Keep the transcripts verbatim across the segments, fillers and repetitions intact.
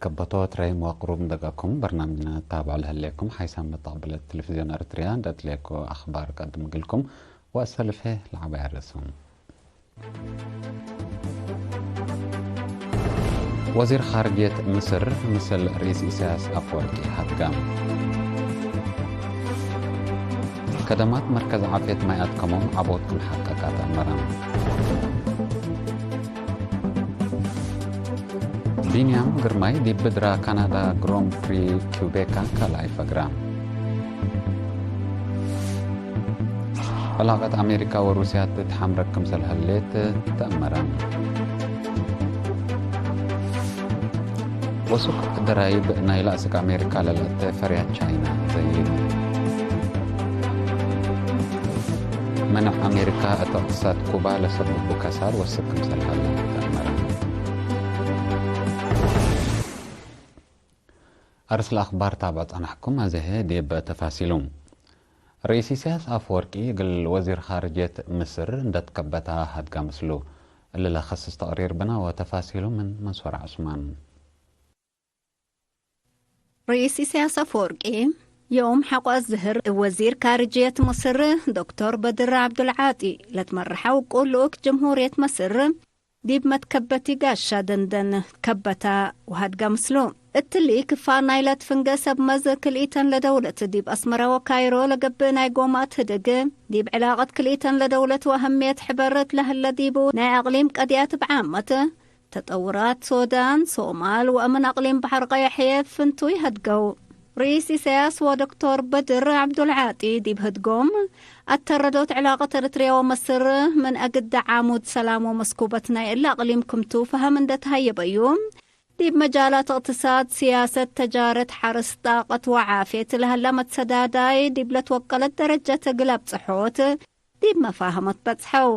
ከበቶት ረይም ወቅሩብ እንደጋኩም በርናምጅና ታብዑ ለህሌኩም ሓይሳም መጣቅብለት ቴሌቪዝዮን ኤረትርያ እንደ እትሌኮ አኽባር ቀድም እግልኩም ወአሰልፌ ለዐባይ አርእስም። ወዚር ኻርጅየት ምስር ምስል ርኢስ ኢሳያስ አፍወርቂ ሀትጋም። ከደማት መርከዝ ዓፍየት ማይ አትከሞም ዐቦት ክም ሐቀቃ ተአመረ። ቢንያም ግርማይ ዲብ ብድራ ካናዳ ግሮን ፕሪ ኪውቤካ ካልኣይ ፈግራ። ዕላቀት አሜሪካ ወሩስያ ትትሐምረግ ክምሰል ህሌት ተአመረ። ወሱቅ ደራይብ ናይለ አስክ አሜሪካ ለልአተ ፈርያት ቻይና ዘይድ። መነዕ አሜሪካ እት እቅትሳድ ኩባ ለሰብቡ ከሳር ወስክ ክምሰል ሀለ ተአመረ። አርስ ለአኽባር ታብዕ ጸናሕኩም፣ አዜ ህዬ ዲብ ተፋሲሉ። ርኢስ ኢሳያስ አፈወርቂ እግል ወዚር ኻርጅየት ምስር እንደ ትከበታ ሀድጋ ምስሉ። እሊ ለከስስ ተቅሪር ብና ወተፋሲሉ ምን መንሱር ዑስማን። ርኢስ ኢሳያስ አፈወርቂ፣ ዮም ሐቆ አዝህር፣ ወዚር ካርጅየት ምስር ዶክቶር በድር ዐብዱልዓጢ ለትመርሐው ቅሉእ ልኡክ ጅምሁርየት መስር፣ ዲብ መትከበቲ ጋሻ ደንደን ከበታ ወሀድጋ ምስሉ። እትሊ ክፋል ናይለ ትፍንገ ሰብ መዝ ክልኢተን ለደውለት ዲብ አስመረ ወካይሮ ለገብእ ናይ ጎማት ህድግ፣ ዲብ ዕላቀት ክልኢተን ለደውለት ወአህምየት ሕበር እት ለህለ ዲቡ ናይ አቅሊም ቀድያት እብ ዓመት፣ ተጠውራት ሶዳን፣ ሶማል ወአምን አቅሊም በሐር ቀየሕዬ ፍንቱይ ሀድገው። ርኢስ ኢሳያስ ወዶክቶር በድር ዐብዱልዓጢ ዲብ ህድጎም፣ አተረዶት ዕላቀት ኤረትርያ ወመስር ምን አግደ ዓሙድ ሰላም ወመስኩበት ናይ እለ አቅሊም ክምቱ ፈሀም እንደ ተሀየበዩ፣ ዲብ መጃላት እቅትሳድ፣ ስያሰት፣ ተጃረት፣ ሐርስ፣ ጣቀት ወዓፍየት ለሀላ መትሰዳዳይ ዲብ ለትወቀለት ደረጀት እግል አብጽሖት፣ ዲብ መፋህመት በጽሐው።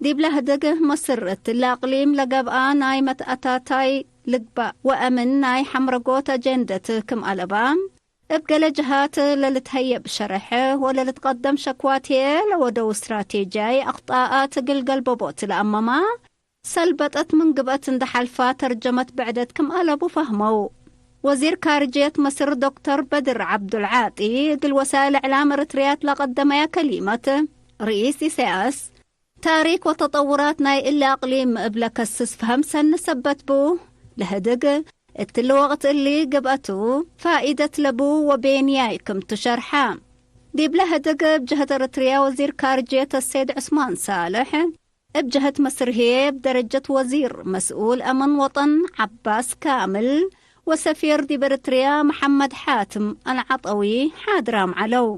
ዲብለ ህድግ መስር እትለ አቅሊም ለገብአ ናይ መትአታታይ ልግባእ ወአምን ናይ ሐምረጎት አጀንደት ክም አለባ፣ እብ ገሌ ጀሃት ለልትሀየብ ሸረሕ ወለልትቀደም ሸክዋት ህዬ ለወደው እስትራቴጅያይ አክጣአት እግል ገልበቦት ለአመማ፣ ሰልበጠት ምን ግብአት እንደ ሐልፋ ተርጀመት ብዕደት ክም አለቡ ፈህመው። ወዚር ካርጅየት መስር ዶክተር በድር ዐብዱልዓጢ እግል ወሳእል እዕላም ኤረትርያት ለቀደመያ ከሊመት፣ ርኢስ ኢሳያስ፣ ታሪክ ወተጠውራት ናይ እሊ አቅሊም እብ ለከስስ ፈሀም ሰኒ ሰበት ቡ፣ ለህድግ እትሊ ወቅት እሊ ግብአቱ ፋኢደት ለቡ ወቤንያይ ክምቱ ሸርሐ። ዲብለ ህድግ እብ ጀህት ኤረትርያ ወዚር ካርጅየት አሰይድ ዑስማን ሳልሕ፣ እብ ጀህት መስር ህዬ እብ ደረጀት ወዚር መስኡል አምን ወጠን ዐባስ ካምል ወሰፊር ዲብ ኤረትርያ መሐመድ ሓትም አልዓጠዊ ሓድራም ዐለው።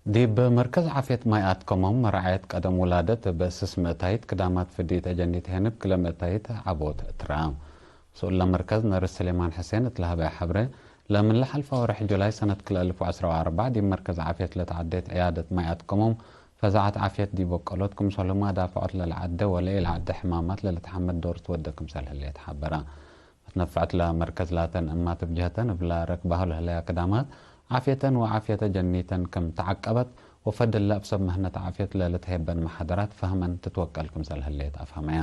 ዲብ መርከዝ ዓፍየት ማይ አትከሞም መራዐየት ቀደም ውላደት እብ ስስ ምእታይት ክዳማት ፍዲ ተጀኒት ሄንብ ክለ ምእታይት ዐቦት ትረአ። መስኡል ለመርከዝ ነርስ ስሌማን ሕሴን እት ለሀበየ ሐብሬ፣ ለምን ለሐልፈ ወርሕ ጁላይ ሰነት ክልኤ አልፍ ወዐስራ ወአርበዕ ዲብ መርከዝ ዓፍየት ለተዐዴት ዕያደት ማይ አትከሞም ፈዛዐት ዓፍየት ዲብ ወቀሎት ክምሰልሁመ ዳፍዖት ለለዐደ ወለኢለዐደ ሕማማት ለልትሐመድ ዶር ትወዴ ክምሰል ህሌት ሐበረ። መትነፈዕት ለመርከዝ ላተን እማት እብ ጀህተን እብለ ረክባሁ ለህለያ ክዳማት ዓፍየተን ወዓፍየተ ጀኒተን ክም ተዐቀበት ወፈድለ እብ ሰብ መህነት ዓፍየት ለልትሄበን መሓደራት ፈህመን ትትወቀል ክምሰል ህሌት አፍሀመያ።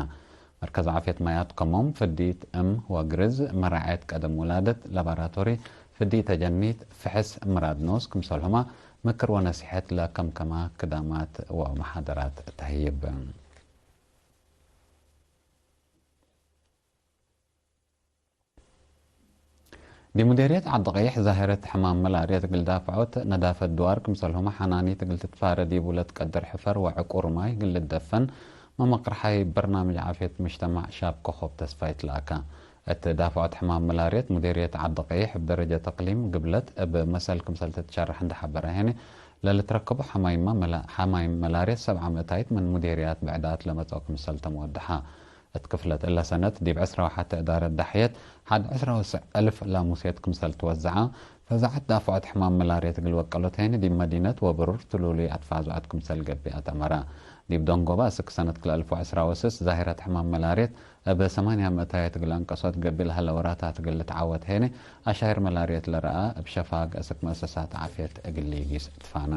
መርከዝ ዓፍየት ማይ አትከሞም፣ ፍዲት እም ወግርዝ፣ መራዐየት ቀደም ውላደት፣ ላባራቶሪ፣ ፍዲ ተጀኒት፣ ፍሕስ ምራድ ኖስ ክምሰልሁመ ምክር ወነሲሐት ለከምከማ ክዳማት ወመሓደራት ተህይብ። ዲብ ሙዴርየት ዐዲ ቀይሕ ዛህረት ሕማም መላርየት እግል ዳፍዖት ነዳፈት ድዋር ክምሰልሁመ ሐናኒት እግል ትትፋረ ዲቡ ለትቀድር ሕፈር ወዕቁር ማይ እግል ልትደፈን መመቅርሓይ በርናምጅ ዓፍየት ምጅተማዕ ሻብ ኮኮብ ተስፋይ ትለአከ። እት ዳፍዖት ሕማም መላርየት ሙዴርየት ዐዲ ቀይሕ እብ ደረጀት እቅሊም ግብለት እብ መሰል ክምሰል ትትሸረሕ እንደ ሐበረ ሄኒ፣ ለልትረከቦ ሐማይመ መላ-፣ ሐማይም መላርየት ሰብዓ ምእታይት ምን ሙዴርያት ብዕዳት ለመጽኦ ክምሰል ተም ወደሐ። እት ክፍለት እለ ሰነት ዲብ ዕስራ ወሐተ እዳረት ዳሕየት ሐድ ዕስራ ወትስዕ እልፍ ላሙሴት ክምሰል ትወዘዐ። ፈዛዐት ዳፍዖት ሕማም መላርየት እግል ወቀሎት ሄኒ ዲብ መዲነት ወብሩር ትሉሉይ አትፋዝዖት ክምሰል ገብእ አተመረ። ዲብ ደንጎበ አስክ ሰነት ክልኤ አልፍ ወዕስራ ወስስ ዛሂረት ሕማም መላርየት እብ ሰማንያ ምእታየት እግል አንቀሶት ገብእ ለሀለ ወራታት እግል ልትዓወት ሄኒ አሻይር መላርየት ለረአ እብ ሸፋግ አስክ መእሰሳት ዓፍየት እግል ሊጊስ ትፋነ።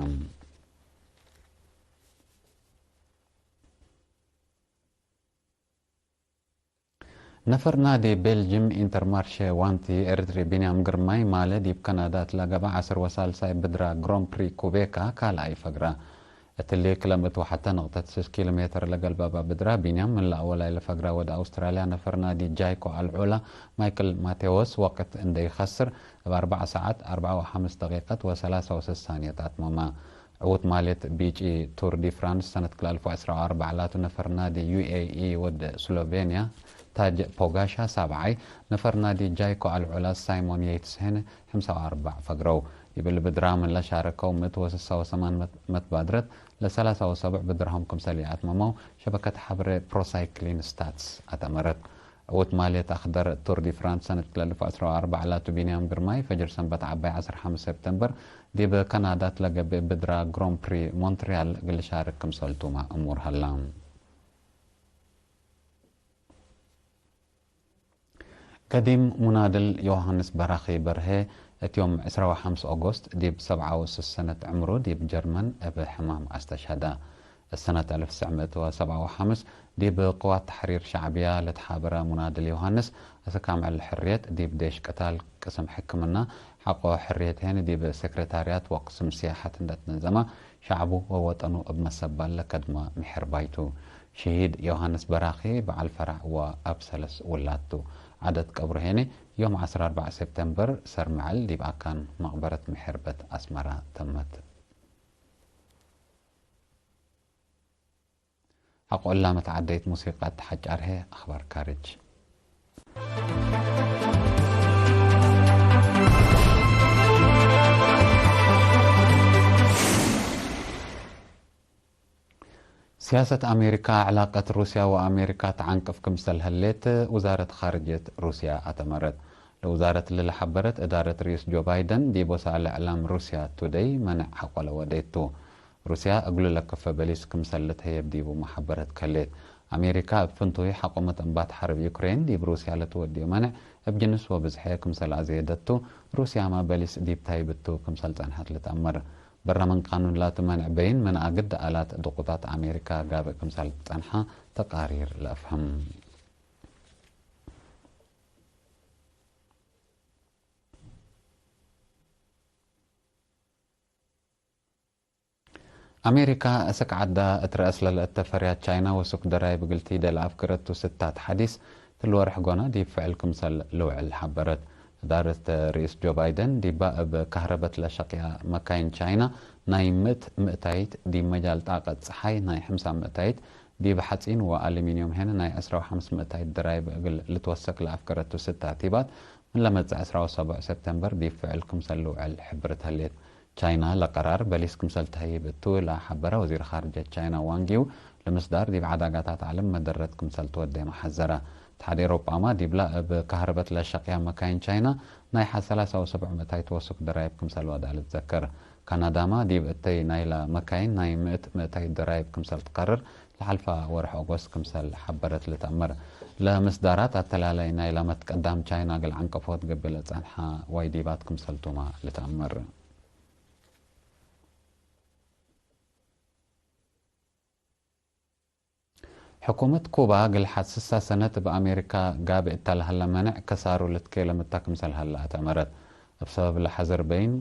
ነፈር ናዲ ቤልጅም ኢንተርማርሼ ዋንቲ ኤረትሪ ቢንያም ግርማይ ማለ ዲብ ከናዳ እት ለገብአ ዐስር ወሳልሳይ ብድራ ግሮን ፕሪ ኩቤካ ካልኣይ ፈግረ። እትሊ ክለም እት ወሐተ ነቅጠት ስስ ኪሎ ሜትር ለገልበበ ብድራ ቢንያም ምን ለአወላይ ለፈግረ ወድ አውስትራልያ ነፈር ናዲ ጃይኮ አልዑላ ማይክል ማቴዎስ ወቅት እንዴ ኢከስር እብ አርበዕ ሰዓት አርበዕ ወሐምስ ደቂቀት ወሰላሳ ወሰስ ሳንየት አትመመ። ዕዉት ማልየት ቢጪ ቱር ዲ ፍራንስ ሰነት ክልኤ አልፍ ወዕስራ ወአርበዕ ላቱ ነፈር ናዲ ዩ ኤ ኢ ወድ ስሎቬንያ ታጅ ፖጋሻ ሳብዓይ፣ ነፈር ናዲ ጃይኮ አልዑላ ሳይሞን የይትስ ሄነ ሐምሳ ወአርበዕ ፈግረው። ዲብ እሊ ብድራ ምን ለሻረከው ምእት ወስሳ ወሰማን መት-፣ መትባድረት ለሰላሳ ወሰብዕ ብድርሃም ክምሰል ይአትመመው ሸበከት ሐብሬ ፕሮሳይክሊን ስታትስ አተመረት። ዕዉት ማልየት አክደር ቱር ዲ ፍራንስ ሰነት ክልኤ አልፍ ወዐስራ ወአርበዕ ላቱ ቢንያም ግርማይ ፈጅር ሰንበት ዐባይ ዐስር ሐምስ ሰፕተምበር ዲብ ከናዳ እት ለገብእ ብድራ ግሮን ፕሪ ሞንትሪያል እግል ልሻርክ ክምሰልቱ መእሙር ሀላ። ገዲም ሙናድል ዮሃንስ በራኺ በርሄ እት ዮም ዕስራ ወሐምስ ኦጎስት ዲብ ሰብዓ ወስስ ሰነት ዕምሩ ዲብ ጀርመን እብ ሕማም አስተሽሀደ። እት ሰነት አልፍ ትስዕ ምእት ወሰብዓ ወሐምስ ዲብ ቅዋት ተሕሪር ሸዕብያ ለትሓበረ ሙናድል ዮሃንስ፣ አስክ አምዕል ሕርየት ዲብ ዴሽ ቅታል ቅስም ሕክምና ሐቆ ሕርየት ሄን ዲብ ሴክሬታርያት ወቅስም ስያሐት እንዴ ትነዘመ፣ ሸዕቡ ወወጠኑ እብ መሰባል ለከድመ ምሕርባይ ቱ። ሽሂድ ዮሃንስ በራኺ በዐል ፈራዕ ወአብ ሰለስ ውላድ ቱ። ዐደት ቀብሩ ሄኒ ዮም ዐስራ አርበዕ ሴፕቴምበር ሰር መዐል ዲብ አካን መቅበረት ምሕርበት አስመራ ተመት። ሐቆ እላ መትዓደይት ሙሲቃት ተሐጫርሄ አኽባር ካርጅ። ሲያሰት አሜሪካ፣ ዕላቀት ሩስያ ወአሜሪካ ተዐንቅፍ ክምሰል ህሌት ውዛረት ኻርጅየት ሩስያ አተመረት። ለውዛረት ለለሐበረት እዳረት ርኢስ ጆ ባይደን ዲብ ወሳእል እዕላም ሩስያ ቱደይ መነዕ ሐቆ ለወዴት ቱ። ሩስያ እግሉ ለከፈ በሊስ ክምሰል ልትሀየብ ዲቡ መሐበረት ከሌት። አሜሪካ እብ ፍንቱይ ሐቆ መትአንባት ሐርብ ዩክሬን ዲብ ሩስያ ለትወድዩ መነዕ እብ ጅንስ ወብዝሐ ክምሰል አዘየደት ቱ፣ ሩስያመ በሊስ ዲብ ታይብቱ ክምሰል ጸንሐት ልትአመር። በረ ምን ቃኑን ላቱ መንዕ በይን፣ ምን አግድ አላት ድቁጣት አሜሪካ ጋብእ ክምሰል ጸንሐ ተቃሪር ለአፍህም። አሜሪካ፣ እስክ ዐዳ እት ረአስ ለልአተፈርያ ቻይና ወሱክ ደራይብ እግል ቲደ ለአፍግረቱ ስታት ሐዲስ፣ ትል ወርሕ ጎና ዲብ ፍዕል ክምሰል ልውዕል ሐበረት። እዳረት ርኢስ ጆ ባይደን፣ ዲባ እብ ካህረበት ለሸቅያ መካይን ቻይና ናይ ምእት ምእታይት፣ ዲብ መጃል ጣቀት ጸሓይ ናይ ሐምሳ ምእታይት፣ ዲብ ሐጺን ወአሉሚንዩም ሄነ ናይ ዐስራ ወሐምስ ምእታይት ደራይብ እግል ልትወሰክ ለአፍገረቱ ስታት ቲባት፣ ምን ለመጽእ ዐስራ ወሰቡዕ ሰፕተምበር ዲብ ፍዕል ክምሰል ልውዕል ሕብርት ህሌት። ቻይና ለቀራር በሊስ ክምሰል ተህይብ እቱ ለሐበረ ወዚር ኻርጀት ቻይና ዋንግ ዩ፣ ለምስዳር ዲብ ዐዳጋታት ዐለም መደረት ክምሰል ትወዴመ ሐዘረ። እትሓድ ኤውሮጳመ ዲብላ እብ ካህርበት ለሸቅያ መካይን ቻይና ናይ ሐ-፣ ሰላሳ ወሰብዕ ምእታይት ወሱክ ደራይብ ክምሰል ወድአ ልትዘከር። ካናዳመ ዲብ እተይ ናይላ መካይን ናይ ምእት ምእታይት ደራይብ ክምሰል ትቀርር ለሐልፈ ወርሕ ኦጎስት ክምሰል ሐበረት ልትአመር። ለምስዳራት አተላላይ ናይላ መትቀዳም ቻይና እግል ዐንቀፎት ገብእ ለጸንሐ ዋይዲባት ክምሰልቱመ ልትአመር። ሕኩመት ኩባ እግል ሐት ስሳ ሰነት እብ አሜሪካ ጋብእ እተ ለሀለ መነዕ ከሳሩ ልትኬለም እተ ክምሰል ሀለ አተመረት። እብ ሰበብ ለሐዘር በይን፣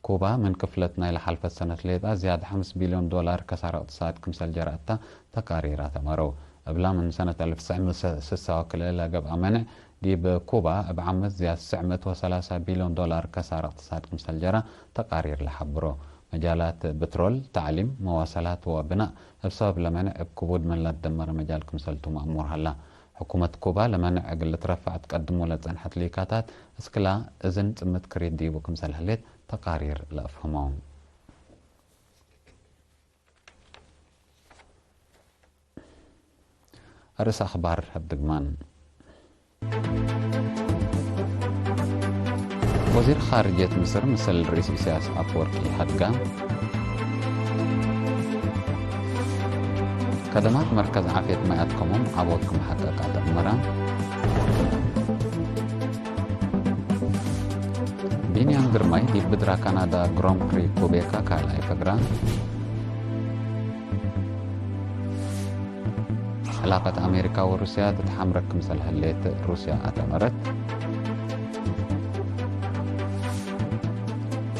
ኩባ ምን ክፍለት ናይ ለሐልፈት ሰነት ሌጣ ዝያድ ሐምስ ቢልዮን ዶላር ከሳር እቅትሳድ ክምሰል ጀረ እተ ተቃሪር አተመረው። እብላ ምን ሰነት አልፍ ትስዕ ምእት ስሳ ወክልኤ ለገብአ መነዕ፣ ዲብ ኩባ እብ ዓመት ዝያድ ትስዕ ምእት ወሰላሳ ቢልዮን ዶላር ከሳር እቅትሳድ ክምሰል ጀረ ተቃሪር ለሐብሮ። መጃላት ብትሮል፣ ተዕሊም፣ መዋሰላት ወብናእ እብ ሰበብ ለመንዕ እብ ክቡድ ምን ለትደመረ መጃል ክምሰልቱ መእሙር ሀላ። ሕኩመት ኩባ ለመንዕ እግል ልትረፈዕ ትቀድሞ ለጸንሐት ሊካታት እስክላ እዝን ጽምት ክሪት ዲቡ ክምሰል ህሌት ተቃሪር ለአፍህሞ። አርእስ አኽባር እብ ድግማን። ወዚር ኻርጅየት ምስር ምስል ርኢስ ኢሳያስ አፈወርቂ ሀድጋ። ከደማት መርከዝ ዓፍየት ማያት ከሞም ዐቦት ክም ሐቀቅ አተአመረ። ቢንያም ግርማይ ዲብ ብድራ ካናዳ ግሮን ፕሪ ኩቤካ ካልኣይ ፈግራ። ዕላቀት አሜሪካ ወሩስያ ትትሐምረክ ክምሰል ህሌት ሩስያ አተመረት።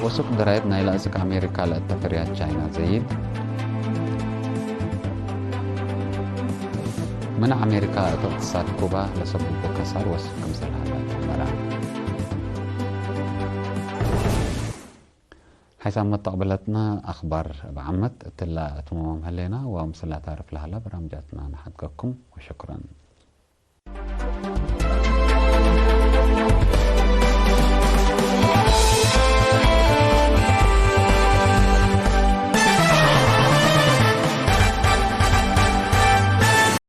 ወሱቅ ደራይት ናይለ አስክ አሜሪካ ለእተ ፍርያት ቻይና ዘይድ። ምን አሜሪካ እት እቅትሳድ ኩባ ለሰብቡ ከሳር ወስክ ክምሰል ሀላ ተመረ። ሐይሳም መተቅብለትነ አክባር እብ ዓመት እትለ አትመመም ህሌና ወምስል ለአታርፍ ለሀላ በራምጃትና ነሐድገኩም ወሸክረን።